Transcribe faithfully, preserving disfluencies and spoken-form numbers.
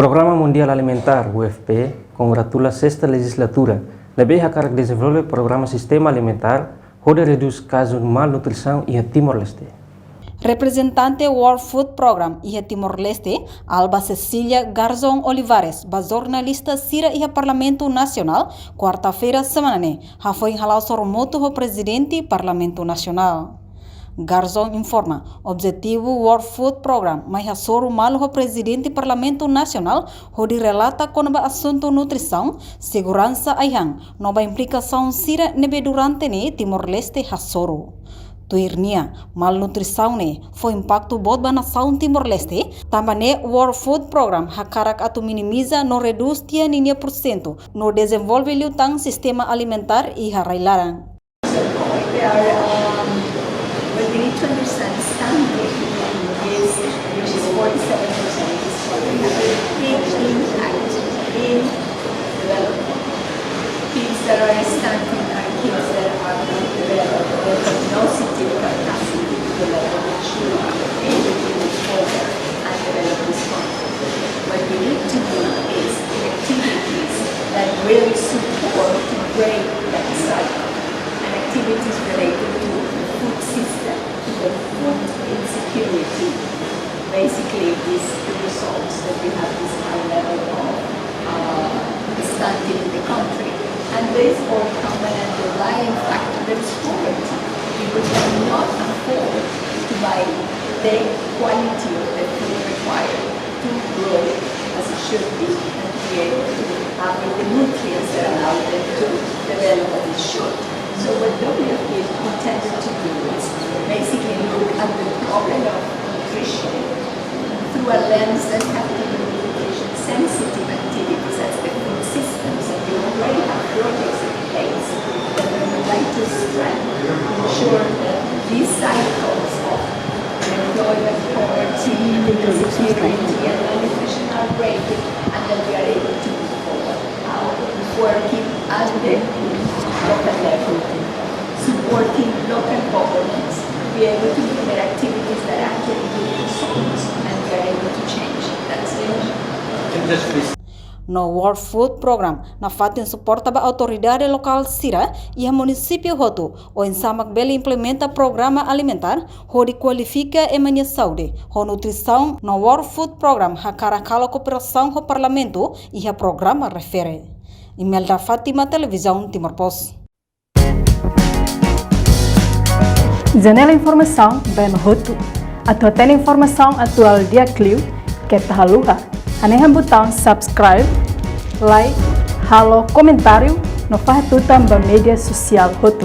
Programa Mundiál Alimentár, W F P, kongratula sesta lejizlatura ne'ebé hakarak dezenvolve programa sistema alimentár hodi redús kazu malnutrisaun iha Timor-Leste. Reprezentante World Food Program iha Timor-Leste, Alba Cecilia Garzón Olivares, ba jornalista sira iha Parlamentu Nasionál, kuarta-feira semana ne'e, hafoin hala'o sorumutu ho Prezidente Parlamentu Nasionál. Garzón informa, objetivu World Food Program mai hasoru malu ho Prezidente Parlamentu Nasionál hodi relata kona-ba asuntu nutrisaun, seguransa ai-han, no ba implikasaun sira ne'ebé durante ne'e Timor-Leste hasoru. Tuir nia, malnutrisaun ne'e fó impaktu boot ba nasaun Timor-Leste, tanba ne'e World Food Program hakarak atu minimiza no redús tiha ninia pursentu, no dezenvolve liután sistema alimentár iha rai-laran. There are, um, but we need to understand stunting is, which is forty-seven percent, is probably a big impact in development. Kids that are stunting are kids that are not developed, they have no cognitive capacity to develop maturity, ability to form and develop response. What we need to do is activities that really support to break that cycle, and activities related to the food system, to the food insecurity. Basically, this results that we have this high level of, uh, stunting in the country. And there is also an underlying factor, that is poverty. People cannot afford to buy the quality of the food required to grow as it should be and be able to have the nutrients that allow them to develop as it should. So what W F P intended to do is basically look at the problem of nutrition through a lens that has to do with nutrition sensitive activities as the food systems, and we already have projects in place that we would like to strengthen, ensure that these cycles of employment, poverty, insecurity, and malnutrition are breaking, and that we are able to move forward. How? Working at the local level, supporting local governments to be able to implement activities that actually give results, and we are able to change. That's the only No World Food Program nafatin suporta ba autoridade lokál sira iha munisípiu hotu, oinsá mak bele implementa programa alimentár hodi kualifika ema nia saúde ho nutrisaun. No World Food Program hakarak halo kooperasaun ho Parlamentu iha programa refere. Imelda Fátima, Televizaun Timor Post. Janela informasaun ba ema hotu. Atu hatene informasaun atuál di'ak liu, keta haluha hanehan butaun subscribe, like, halo komentáriu no fahe tutan ba média sosiál hotu.